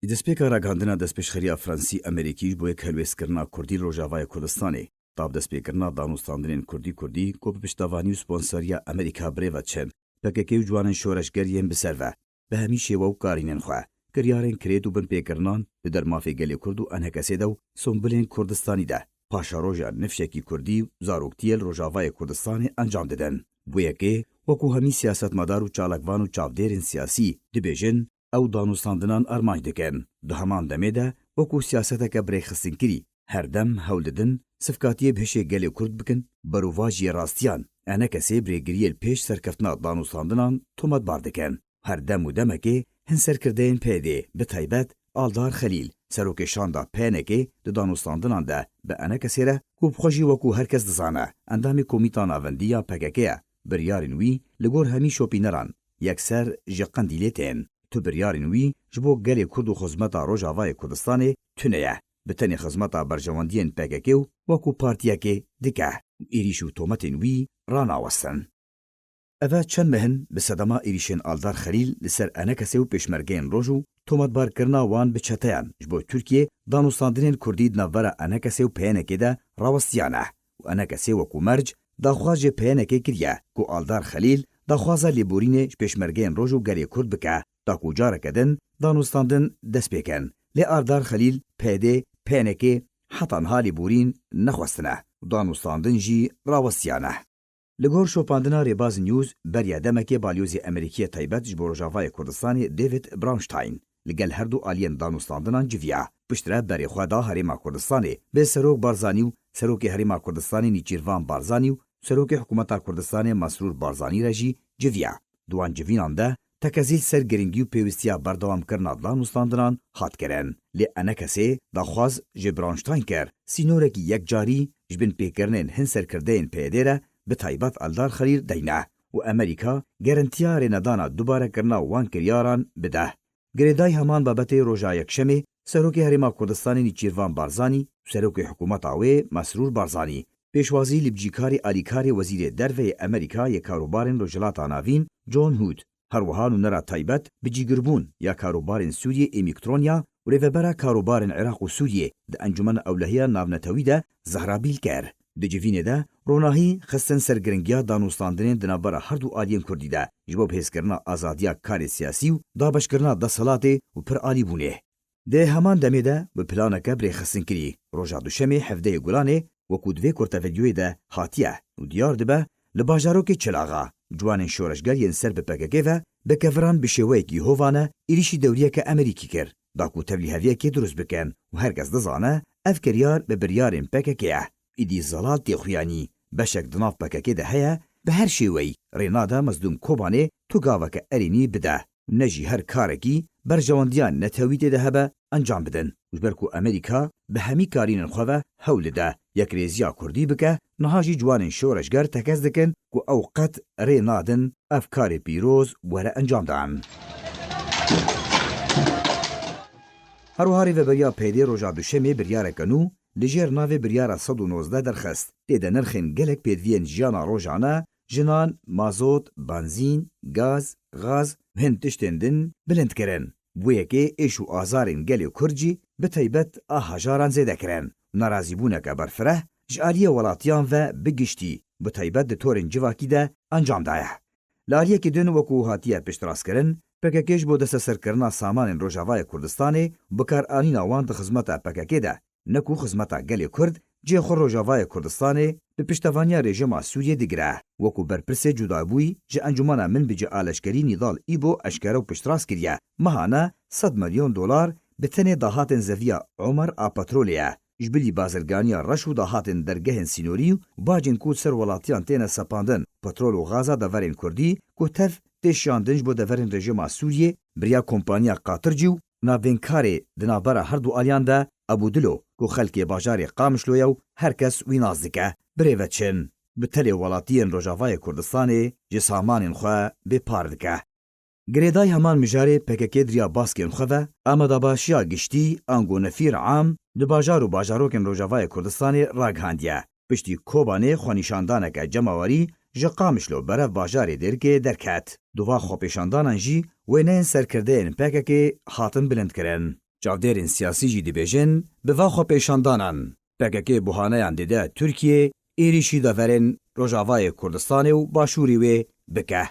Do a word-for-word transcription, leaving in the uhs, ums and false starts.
Di destpêka ragihandina destpêşxeriya Fransî-Amerîkî ji bo yek helwêstkirina Kurdî li Rojavayê Kurdistanê, tav destpêkirina danûstandinên Kurdî-Kurdî ku bi piştevanî û sponsoriya Amerîka birêve diçin, P K K û ciwanên şoreşger yên bi ser ve, bi hemî şêwe û karînên xwe, kiryarên kirêt û binpêkirinan di dermafê gelê Kurd û ENKSê de û Sunbilên Kurdistanî de, paşeroja nifşekî Kurdî û zaroktiyê li Rojavayê Kurdistanê encam didin. Bo yekê, wekû hemî siyasetmedar û çalakvan û çavdêrên siyasî dibêjin, ew danûstandinan armanc dikin. Di heman demê de, wekû siyaseteke birêxistinkerî, her dem hewl didin sifkatiyê bi hişê gelê Kurd bikin, berovajiyê rastiyan, ENKSê bi rêgiriyê li pêş serkeftina danûstandinan tometbar dikin. Her dem û demekê hin serkirdeyên P Y D'ê, bi taybet Aldar Xelîl, serokê şanda P N K'ê di danûstandinan de bi ENKSê re ku bi xwe jî wekû her kes dizane, endamê Komîta Navendî ya P K K ye, biryarên wî li gor hemî şopîneran yekser ji Qendîlê tên. Tu biryarên wî ji bo gelê Kurd û xizmeta Rojavayê Kurdistanê tune ye. Bi tenê xizmeta berjewendiyên P K K û wekû partiyekê dike û êrîş û tometên wî ranawestin. Eve çend meh in bi sedema êrîşên Aldar Xelîl li ser ENKSê û pêşmergeyên roj û tometbarkirina wan bi çeteyan ji bo Tirkiyê danûstandinên Kurdî di navbera ENKSê û P N K'ê de rawestiyane û ENKSê wekû merc daxwaz ji P N K'ê kiriye ku Aldar Xelîl daxwaza lêborînê ji pêşmergeyên roj û gelê Kurd bike, da ku careke din danûstandin dest pê kin. Lê Aldar Xelîl, P Y D'ê, P N K'ê heta niha lêborîn nexwestine û danûstandin jî rawestiyane. Li gor şopandina Rêbaz News, beriya demekê balyozê Amerîkî yê taybet ji bo Rojavayê Kurdistanê David Brownstein li gel her du aliyên danûstandinan civiya. Piştre berê xwe da Herêma Kurdistanê, bi Serok Barzanî û Serokê Herêma Kurdistanê Nîçîrvan Barzanî û Serokê Hikûmeta Kurdistanê Mesrûr Barzanî re jî civiya. Di wan civînan de tekezî li ser girîngî û pêwîstiya berdewamkirina danûstandinan hat kirin. Lê ENKSê daxwaz ji Bronstein kir sînorekî yekcarî ji binpêkirinên hin serkirdeyên P Y D'ê re, bi taybet Eldar Xelîl deyne û Amerîka garantiya rênedana dubarekirina wan kiryaran bide. Girêdayî heman babetê roja Yekşemê, Serokê Herêma Kurdistanê Nîçîrvan Barzanî û Serokê Hikûmeta wê Mesrûr Barzanî, pêşwazî li bicîkarê alîkarê Wezîrê Derve yê Amerîka yê Karûbarên Rojhilata Navîn John Hood, her wiha nûnera taybet bi cîgirbûn ya karûbarên Sûriyê ê Mîktronya û rêvebera karûbarên Iraq û Sûriyê di Encûmena Ewlehiya Navnetewî de Zehra Bîlker. Di civînê de ronahî xistin ser giringiya danûstandinên di navbera her du aliyên Kurdî de ji bo bihêzkirina azadiya karê siyasî û dabeşkirina desthilatê û piralîbûnê. Di heman demê de bi planeke birêxistinkerî, roja Duşemê hevdeyê Gulanê, wekû di vê kurtevideoyê de hatiye û diyar dibe, li bajarokê Çilaxa, ciwanên şoreşger yên ser bi P K K ve bi keviran bi şêweyekî hovane êrîşî dewriyeke Amerîkî kir, da ku tevlîheviyekê dirust bikin û her kes dizane ev kiryar bi biryarên P K K ye. Îdî Zelal tê xuyanî, beşek di nav P K K de heye, bi her şêweyî rê nade Mezlûm Kobanê tu gaveke erênî bide û ne jî her karekî berjewendiya netewî tê de hebe encam bidin û ji ber ku Amerîka bi hemî karînên xwe ve hewl dide yekrêziya Kurdî bike, niha jî ciwanên şoreşger tekez dikin ku ew qet rê nadin ev karê pîroz were encamdan. Her wiha Rêveberiya P Y D'ê roja Duşemê biryareke nû li jêr navê Biryara sed û nozdeh derxist. Tê de nirxên gelek pêdiviyên jiyana rojane, jinan, mazot, benzîn, gaz, xaz û hin tiştên din bilind kirin. Bo yekê êş û azarên gelê Kurd jî bi taybet a hejaran zêde kirin. Nerazîbûneke berfireh ji aliyê welatiyan ve bi giştî, bi taybet di torên civakî de encam daye. Li aliyekî din, wekû hatiye piştrastkirin, P K K ji bo desteserkirina samanên Rojavayê Kurdistanê û bikaranîna wan di xizmeta P K K de, ne ku xizmeta gelê Kurd cihê xwe Rojavayê Kurdistanê bi piştevaniya rejîma Sûriyê digire. Wekû berpirsê cudabûyî ji Encûmena Minbicê a Leşkerî Nîdal Îbo eşkere û piştrast kiriye, mehane sed milyon dolar bi tenê dahatên zeviya Omer a petrolê ye. Ji bilî bazirganiya reş û dahatên dergehên sînorî û bacên ku ser welatiyan têne sepandin, petrol û gaza deverên Kurdî ku tev tê şiyandin ji bo deverên rejîma Sûriyê, bi riya kompaniya Qatircî û navbênkarê di navbera her du aliyan de Ebû Dilo ku xelkê bajarê Qamişlo ye û her kes wî nas dike, birêve diçin. Bi telê welatiyên Rojavayê Kurdistanê ji samanên xwe bê par dike. Girêdayî heman mijarê P K K di riya baskên xwe ve amadebaşiya giştî, ango nefîr am, di bajar û bajarokên Rojavayê Kurdistanê ragihandiye. Piştî Kobanê xwenîşandaneke cemawerî ji Qamişlo berev bajarê Dêrikê derket. Di van xwepêşandanan jî wêneyên serkirdeyên P K K hatin bilindkirin. Çavdêrên siyasî jî dibêjin, bi va xwepêşandanan P K K buhaneyan dide Tirkiyê êrîşî deverên Rojavayê Kurdistanê û Başûrî wê bike.